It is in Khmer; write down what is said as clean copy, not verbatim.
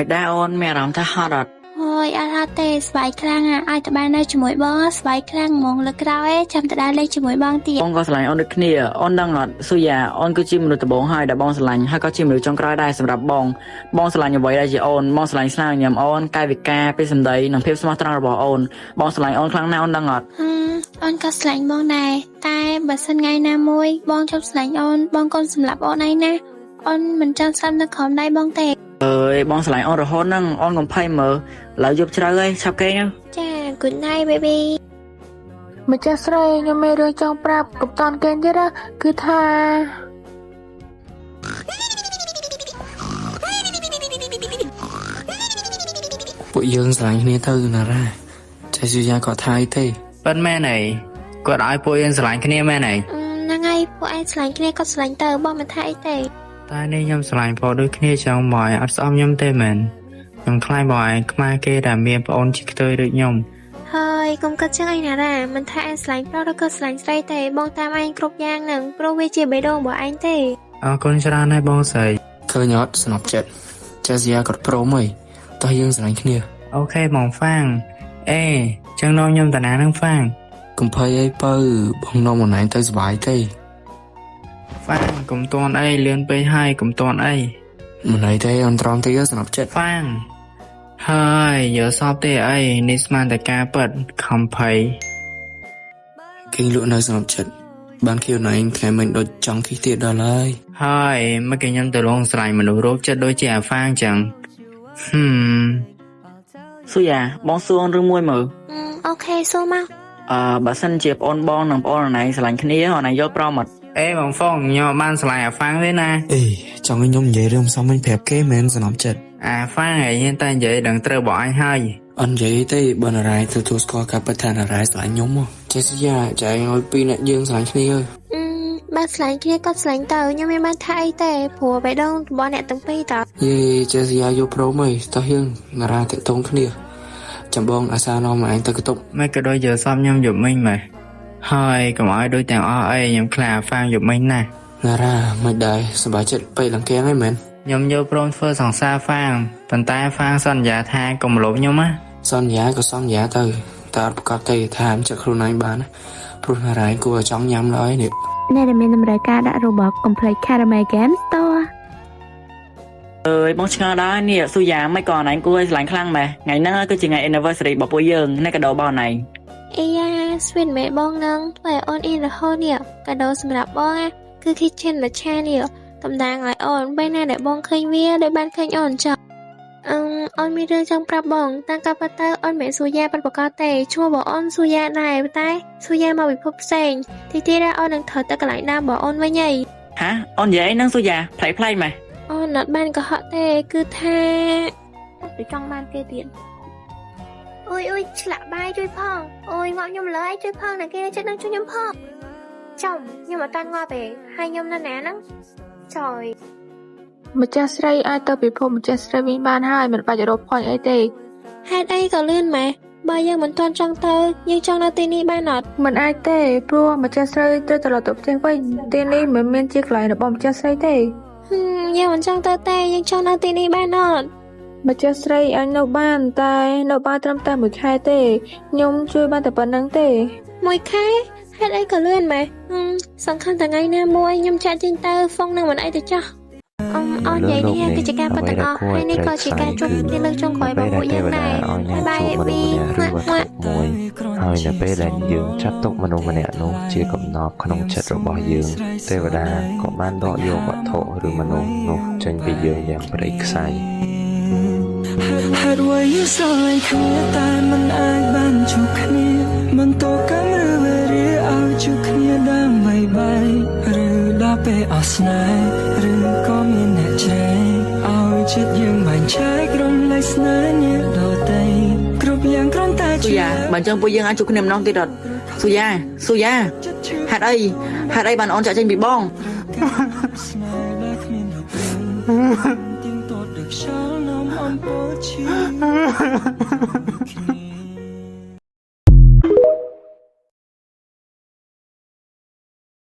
មិនដែរអូនមានអារម្មណ៍ថាហត់អត់ អូយអត់ហត់ទេសប្បាយខ្លាំងណាស់ឲ្យតែបាននៅជាមួយបងសប្បាយខ្លាំងហ្មងលើកក្រោយឯងចាំទៅដើរលេងជាមួយបងទៀត បងក៏ស្រឡាញ់អូនដូចគ្នាអូនដឹងអត់ស៊ូយ៉ាអូនគឺជាមនុស្សដំបូងហើយដែលបងស្រឡាញ់ហើយក៏ជាមនុស្សចុងក្រោយដែរសម្រាប់បងបងស្រឡាញ់អ្វីដែលជាអូនបងស្រឡាញ់ស្នាមញញឹមអូនកាយវិការពេលសម្ដីនិងភាពស្មោះត្រង់របស់អូនបងស្រឡាញ់អូនខ្លាំងណាស់អូនដឹងអត់ ហឹមអូនក៏ស្រឡាញ់បងដែរតែបើសិនថ្ងៃណាមួយបងជប់ស្រឡាញ់អូនបងកុំសម្លាប់អូនឯងណាអូនមិនចង់ស្លាប់នៅក្រោមដៃបងទេ អើយបងស្រឡាញ់អូនរហូតហ្នឹងអូនកុំភ័យមើលឥឡូវយប់ជ្រៅហើយឆាប់គេងទៅ ចា good night baby. ម្ចាស់ស្រីខ្ញុំមានរឿងចង់ប្រាប់កុំតន់គេទៀតណាគឺថា ពួកយើងស្រឡាញ់គ្នាទៅណារ៉ាចេះស៊ូយ៉ាគាត់ថាអីទេ ប៉ិនមែនអីគាត់ឲ្យពួកយើងស្រឡាញ់គ្នាមែនអី ហ្នឹងហើយពួកឯងស្រឡាញ់គ្នាក៏ស្រឡាញ់ទៅបងមិនថាអីទេ តែនេះខ្ញុំស្រឡាញ់ប្រុសដូចគ្នាចឹងមកឲ្យអត់ស្អប់ខ្ញុំទេមែនខ្ញុំខ្លាចបងឯងខ្មាស់គេដែលមានប្អូនជាខ្ទើយដូចខ្ញុំ ហើយកុំគិតចឹងអីណារ៉ាមិនថាឯងស្រឡាញ់ប្រុសឬក៏ស្រឡាញ់ស្រីទេបងតាមឯងគ្រប់យ៉ាងហ្នឹងព្រោះវាជាបេះដូងរបស់ឯងទេ អរគុណច្រើនណាស់បងស្រី ឃើញអត់ស្នប់ចិត្តចេះស៊ូយ៉ាគាត់ព្រមហើយតោះយើងស្រឡាញ់គ្នា OK បងហ្វាងអេចឹងនាំខ្ញុំតាណានឹងហ្វាង កុំភ័យអីបើបងនាំអូនឯងទៅសុបាយទេ ហ្វាងកុំតន់អីលឿនពេកហើយកុំតន់អី មិនអីទេអូនត្រង់តិចស្នប់ចិត្ត ហ្វាងហើយយកសពទេអីនេះស្មានតែការពិតខំភ័យ គេងលក់នៅស្នប់ចិត្តបានខៀវអូនឯងថ្ងៃមិញដូចចង់គិះទៀតដល់ហើយ ហើយមកគេខ្ញុំទៅលងស្រឡាញ់មនុស្សរោគចិត្តដូចជាអាហ្វាងចឹងហឹម ស៊ូយ៉ាបងសួរអូនរឿងមួយមើល OK សួរមក អឺបើសិនជាប្អូនបងនិងប្អូនអូនឯងស្រឡាញ់គ្នាអូនឯងយល់ព្រមអត់ អេបងហ្វុងខ្ញុំអត់បានស្រឡាញ់អាហ្វាងទេណា អេចង់ឲ្យខ្ញុំនិយាយរឿងផ្សំវិញប្រាប់គេមែនស្នប់ចិត្ត អាហ្វាងឯងហ៊ានតែនិយាយដឹងត្រូវរបស់អញហើយ អត់និយាយទេបើណារ៉ាទទួលស្គាល់ការពិតថាណារ៉ាស្រឡាញ់ខ្ញុំហ៎ចេះស៊ូយ៉ាចែងឲ្យពីរអ្នកយើងស្រឡាញ់គ្នាហើយ អឺបើស្រឡាញ់គ្នាក៏ស្រឡាញ់ទៅខ្ញុំមិនបានថាអីទេព្រោះបេះដូងរបស់អ្នកទាំងពីរតើ យេចេះស៊ូយ៉ាយល់ព្រមហើយតោះយើងណារ៉ាតាក់ទងគ្នាចាំបងអាសានាំឯងទៅកន្ទប់ មិនក៏ដូចយកសពខ្ញុំយប់មិញម៉េះហើយកុំឲ្យដូចទាំងអស់អីខ្ញុំខ្លាចអាហ្វាងយប់មិញណាស់ ណារ៉ាមិនដែរសប្បាយចិត្តពេកឡើងគេងហើយមែន ខ្ញុំយល់ព្រមធ្វើសង្សារហ្វាងប៉ុន្តែហ្វាងសន្យាថាកុំលបខ្ញុំណា សន្យាក៏សន្យាទៅតែអត់ប្រកាសទេថាអមចិត្តខ្លួនឯងបានណាព្រោះណារ៉ាគួរឲ្យចង់ញ៉ាំឡើយនេះ អ្នកដែលមានតម្រូវការដាក់របស់ Complete Caramel Game Store អើយបងឆ្ងល់ដែរនេះស៊ូយ៉ាមិនក៏អូនឯងគួរឲ្យស្រឡាញ់ខ្លាំងម៉េះថ្ងៃហ្នឹងគឺជាថ្ងៃ anniversary របស់ពួកយើងនេះកាដូរបស់អូនឯង អីយ៉ា sweet មែនបងនឹងធ្វើឲ្យអូនអ៊ីនរហូតនេះកាដូសម្រាប់បងណាគឺ kitchen មួយឆានេះតំណាងឲ្យអូនពេលណាដែលបងឃើញវាដូចបានឃើញអូនចុះអឺអូនមានរឿងចង់ប្រាប់បងតាមការពិតទៅអូនមិនស៊ូយ៉ាពិតប្រាកដទេឈ្មោះរបស់អូនស៊ូយ៉ាដែរតែស៊ូយ៉ាមកពិភពផ្សេងទីទៀតអូននឹងត្រូវទៅកន្លែងដើមរបស់អូនវិញហី ហាអូននិយាយអីហ្នឹងស៊ូយ៉ាប្លែកប្លែកម៉េះ អូនអត់បានកុហកទេគឺថាទៅចង់បានគេទៀតអូយអូយឆ្លាក់បាយជួយផងអូយមកខ្ញុំលើឲ្យជួយផងណាគេចិត្តនឹងជួយខ្ញុំផងចំខ្ញុំអត់តាន់ងាប់ទេហើយខ្ញុំនៅណាហ្នឹងចយ ម្ចាស់ស្រីអាចទៅពិភពម្ចាស់ស្រីវិញបានហើយមិនបាច់រកផាញ់អីទេ ហេតុអីក៏លឿនម៉េះបើយើងមិនទាន់ចង់ទៅយើងចង់នៅទីនេះបានអត់ មិនអាចទេព្រោះម្ចាស់ស្រីត្រូវត្រឡប់ទៅផ្ទះវិញទីនេះមិនមែនជាកន្លែងរបស់ម្ចាស់ស្រីទេ ហឹមយើងមិនចង់ទៅទេយើងចង់នៅទីនេះបានអត់ ម្ចាស់ស្រីអាចនៅបានតែនៅបានត្រឹមតែមួយខែទេខ្ញុំជួយបានតែប៉ុណ្្នឹងទេ មួយខែហេតុអីក៏លឿនម៉េះហឹមសង្ឃឹមតែថ្ងៃណាមួយខ្ញុំចាក់ចេញទៅហ្វុងនឹងមិនអីទៅចោះអមអូននិយាយនេះគឺជាការពិតទាំងអស់ហើយនេះក៏ជាការជួបគ្នាលើកចុងក្រោយរបស់ពួកយើងដែរ ឲ្យអ្នក បាយ ជួបមនុ ប៊ី ស្សម្នាក់ឬវត្ថុមួយហើយនៅពេលដែលយើងចាត់ទុកមនុស្សម្នាក់នោះជាកំណប់ក្នុងចិត្តរបស់យើងទេវតាក៏បានដកយកវត្ថុឬមនុស្សនោះចេញពីយើងយ៉ាងព្រៃខ្សែ ហេតុអ្វីយើងស្រឡាញ់គ្នាតែមិនអាចបានជួបគ្នាមិនតកម្មឬវេរាឲ្យជួបគ្នាដើម្បីបែកឬដល់ពេលអស់ស្នេហ៍ឬក៏មានអ្នកច្រែកឲ្យចិត្តយើងបែងចែករំលែកស្នេហ៍អ្នកដទៃគ្រប់យ៉ាងគ្រាន់តែ ស៊ូយ៉ាបើអញ្ចឹងពួកយើងអាចជួបគ្នាម្ដងទៀតអត់ស៊ូយ៉ាស៊ូយ៉ាហេតុអីហេតុអីបានអូនចាក់ចេញពីបង ស្នេហ៍ដែលគ្មានរូបរាងទៀងទាត់ដូចខ្យល់នាំអំពើឈឺគ្នា